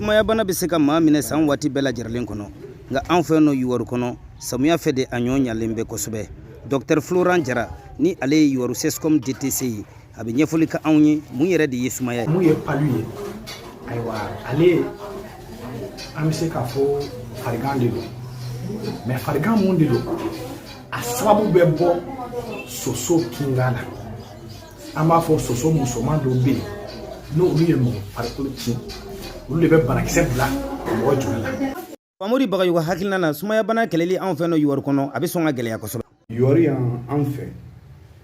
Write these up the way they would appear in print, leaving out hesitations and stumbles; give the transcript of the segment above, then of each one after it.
Sumayabana bɛ se ka maa minɛ san waati bɛɛ lajɛrɛlen kɔnɔ, nka an fɛ nɔ Yuwaru kɔnɔ, samiya fɛ de a ɲɔ ɲalen bɛ kosɛbɛ. Dɔktɛr Florent Jara, ni ale ye Yuwaru CSCOM DTC ye, a bɛ ɲɛfɔli kɛ anw ye mun yɛrɛ de ye sumaya ye. Mun ye palu ye? Ayiwa, ale, an bɛ se k'a fɔ farigan de don. Mais farigan mun de don? A sababu bɛ bɔ soso kinga la. An b'a fɔ soso musoman dɔw bɛ yen, n'olu ye mɔgɔ farikolo kin, olu de bɛ banakisɛ bila mɔgɔ joli la. Famori Bagayogo hakilina na, sumayabana kɛlɛli anw fɛ nɔ Yuwaru kɔnɔ, a bɛ sɔn ka gɛlɛya kosɛbɛ. Yuwaru yan, an fɛ,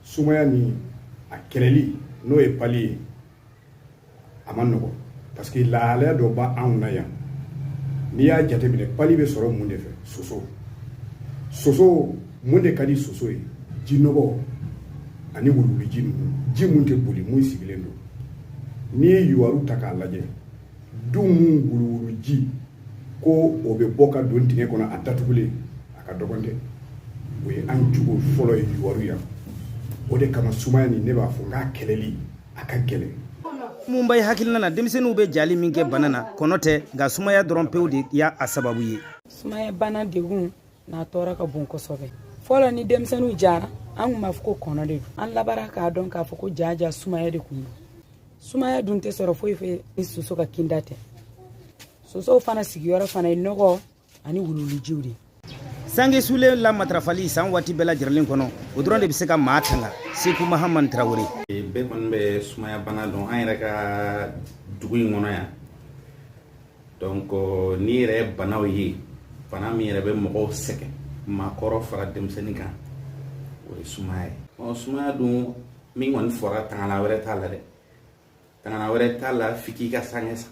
sumaya ni a kɛlɛli, n'o ye pali ye, a ma nɔgɔ, parce que lahalaya dɔ b'anw na yan. N'i y'a jateminɛ, pali bɛ sɔrɔ mun de fɛ? Soso. Soso, mun de ka di soso ye? Jinɔgɔ ani wuluwuluji ninnu, ji mun tɛ boli, mun sigilen don. N'i ye Yuwaru ta k'a lajɛ, du mun wuluwuluji ko o bɛ bɔ ka don dingɛ kɔnɔ a datugulen, a ka dɔgɔn dɛ. O ye an jugu fɔlɔ ye Yuwaru yan. O de kama sumaya nin, ne b'a fɔ n k'a kɛlɛli a ka gɛlɛn. Mun b'a hakilina na, denmisɛnninw bɛ jali min kɛ bana na, kɔnɔ tɛ, nka sumaya dɔrɔn pewu de y'a a sababu ye. Sumaya bana degun n'a tɔɔrɔ ka bon kosɛbɛ. Fɔlɔ, ni denmisɛnninw jara, an kun b'a fɔ ko kɔnɔ de don. An labara k'a dɔn k'a fɔ ko jaja sumaya de kun don. Sumaya dun tɛ sɔrɔ foyi fɛ ni soso ka kinda tɛ. Sosow fana sigiyɔrɔ fana ye nɔgɔ ani wuluwulujiw de. Sange sulen la matarafali san waati bɛɛ lajɛrɛlen kɔnɔ, o dɔrɔn de bɛ se ka maa tanga. Seku Mahaman Tarawele. Bɛɛ kɔni bɛ sumaya bana dɔn an yɛrɛ ka dugu in kɔnɔ yan. Donc n'i yɛrɛ ye banaw ye, bana min yɛrɛ bɛ mɔgɔw sɛgɛn, maakɔrɔ fara denmisɛnnin kan, o ye sumaya ye. Ɔ, sumaya dun min kɔni fɔra, tangana wɛrɛ t'a la dɛ, tangana wɛrɛ t'a la, f'i k'i ka sange san.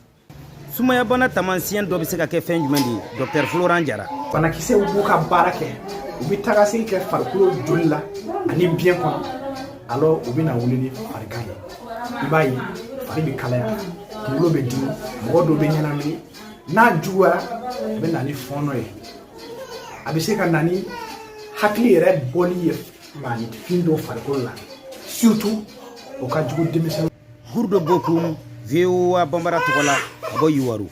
Sumayabana taamasiyɛn dɔ bɛ se ka kɛ fɛn jumɛn de ye, Dɔktɛr Florent Jara? Banakisɛw b'u ka baara kɛ, u bɛ taga se kɛ farikolo joli la ani biyɛn kɔnɔ. Alors u bɛ na wuli ni farigan ye. I b'a ye fari bɛ kalaya, kunkolo bɛ dimi, mɔgɔ dɔw bɛ ɲɛnamini. N'a juguyara, a bɛ na ni fɔɔnɔ ye, a bɛ se ka na ni hakili yɛrɛ bɔli ye maaninfin dɔw farikolo la, surtout o ka jugu denmisɛnnin. Gurdo Bokum, VOA Bambara tɔgɔ la, ka bɔ Yuwaru.